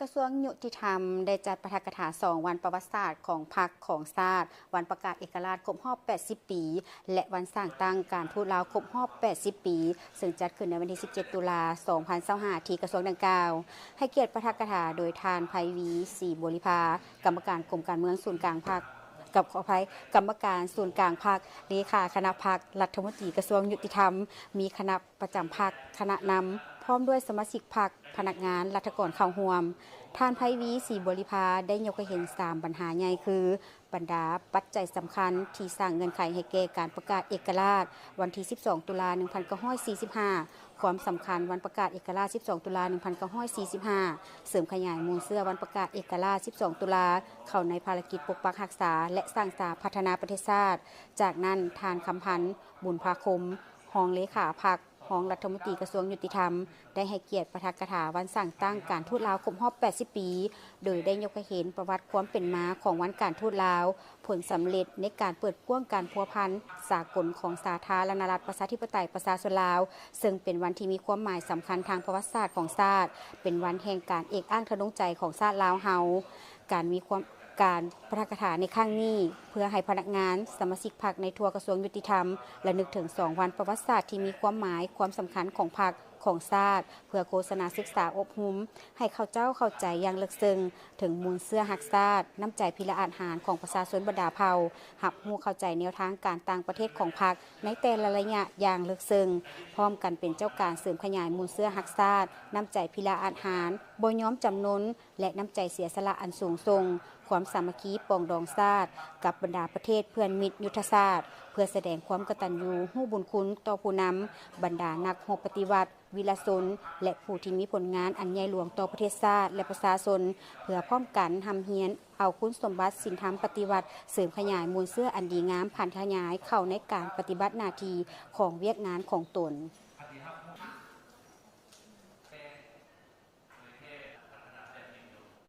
ກະຊວງຍຸຕິທຳໄດ້ຈັດປາຖະກະຖາສອງວັນປະຫວັດສາດຂອງພັກຂອງຊາດ, ວັນປະກາດເອກະລາດຄົບຮອບແປດສິບປີ ແລະ ວັນສ້າງຕັ້ງການທູດລາວຄົບຮອບແປດສິບປີ, ເຊິ່ງຈັດຂຶ້ນໃນວັນທີສິບເຈັດ ຕຸລາ ສອງພັນຊາວຫ້າ ທີ່ກະຊວງດັ່ງກ່າວ. ໃຫ້ກຽດປາຖະກະຖາໂດຍທ່ານ ໄພວີ ສີບົວລິພາ, ກຳມະການກົມການເມືອງສູນກາງພັກ, ກັບ ຂໍອະໄພ, ກຳມະການສູນກາງພັກ, ເລຂາຄະນະພັກ, ລັດຖະມົນຕີກະຊວງຍຸຕິທຳ, ມີຄະນະ ປະຈຳພັກ, ຄະນະນຳ ພ້ອມດ້ວຍສະມາຊິກພັກ, ພະນັກງານ, ລັດຖະກອນເຂົ້າຮ່ວມ. ທ່ານ ໄພວີ ສີບົວລິພາ ໄດ້ຍົກໃຫ້ເຫັນສາມບັນຫາໃຫຍ່ຄື ບັນດາປັດໄຈສຳຄັນທີ່ສ້າງເງື່ອນໄຂໃຫ້ແກ່ການປະກາດເອກະລາດວັນທີສິບສອງ ຕຸລາ ໜຶ່ງພັນເກົ້າຮ້ອຍສີ່ສິບຫ້າ, ຄວາມສຳຄັນວັນປະກາດເອກະລາດສິບສອງ ຕຸລາ ໜຶ່ງພັນເກົ້າຮ້ອຍສີ່ສິບຫ້າ, ເສີມຂະຫຍາຍມູນເຊື້ອວັນປະກາດເອກະລາດສິບສອງ ຕຸລາ ເຂົ້າໃນພາລະກິດປົກປັກຮັກສາ ແລະ ສ້າງສາພັດທະນາປະເທດຊາດ. ຈາກນັ້ນ ທ່ານ ຄຳພັນ ບຸນພາຄົມ ຮອງເລຂາພັກ, ຮອງລັດຖະມົນຕີກະຊວງຍຸຕິທຳ ໄດ້ໃຫ້ກຽດປາຖະກະຖາວັນສ້າງຕັ້ງການທູດລາວຄົບຮອບແປດສິບປີ, ໂດຍໄດ້ຍົກໃຫ້ເຫັນປະຫວັດຄວາມເປັນມາຂອງວັນການທູດລາວ, ຜົນສຳເລັດໃນການເປີດກວ້າງການພົວພັນສາກົນຂອງສາທາລະນະລັດປະຊາທິປະໄຕປະຊາຊົນລາວ, ເຊິ່ງເປັນວັນທີ່ມີຄວາມໝາຍສຳຄັນທາງປະຫວັດສາດຂອງຊາດ, ເປັນວັນແຫ່ງການເອກອ້າງທະນົງໃຈຂອງຊາດລາວເຮົາ. ການມີຄວາມ ການປາຖະກະຖາໃນຄັ້ງນີ້ ເພື່ອໃຫ້ພະນັກງານ, ສະມາຊິກພັກໃນທົ່ວກະຊວງຍຸຕິທຳ ລະນຶກເຖິງສອງວັນປະຫວັດສາດທີ່ມີຄວາມໝາຍ, ຄວາມສຳຄັນຂອງພັກ, ຂອງຊາດ, ເພື່ອໂຄສະນາສຶກສາອົບຮົມໃຫ້ເຂົາເຈົ້າເຂົ້າໃຈຢ່າງເລິກເຊິ່ງເຖິງມູນເຊື້ອຮັກຊາດ, ນ້ຳໃຈພິລະອາດຫານຂອງປະຊາຊົນບັນດາເຜົ່າ, ຮັບຮູ້ເຂົ້າໃຈແນວທາງການຕ່າງປະເທດຂອງພັກໃນແຕ່ລະໄລຍະຢ່າງເລິກເຊິ່ງ, ພ້ອມກັນເປັນເຈົ້າການເສີມຂະຫຍາຍມູນເຊື້ອຮັກຊາດ, ນ້ຳໃຈພິລະອາດຫານ, ບໍ່ຍອມຈຳນົນ ແລະ ນ້ຳໃຈເສຍສະຫຼະອັນສູງສົ່ງ, ຄວາມສາມັກຄີປອງດອງຊາດກັບບັນດາປະເທດເພື່ອນມິດຍຸດທະສາດ, ເພື່ອສະແດງຄວາມກະຕັນຍູຮູ້ບຸນຄຸນຕໍ່ຜູ້ນຳ, ບັນດານັກຮົບປະຕິວັດ, ວິລະຊົນ ແລະ ຜູ້ທີ່ມີຜົນງານອັນໃຫຍ່ຫຼວງຕໍ່ປະເທດຊາດ ແລະ ປະຊາຊົນ, ເພື່ອພ້ອມກັນຮ່ຳຮຽນເອົາຄຸນສົມບັດສິນທຳປະຕິວັດ, ເສີມຂະຫຍາຍມູນເຊື້ອອັນດີງາມ, ຜັນຂະຫຍາຍເຂົ້າໃນການປະຕິບັດໜ້າທີ່ຂອງວຽກງານຂອງຕົນ.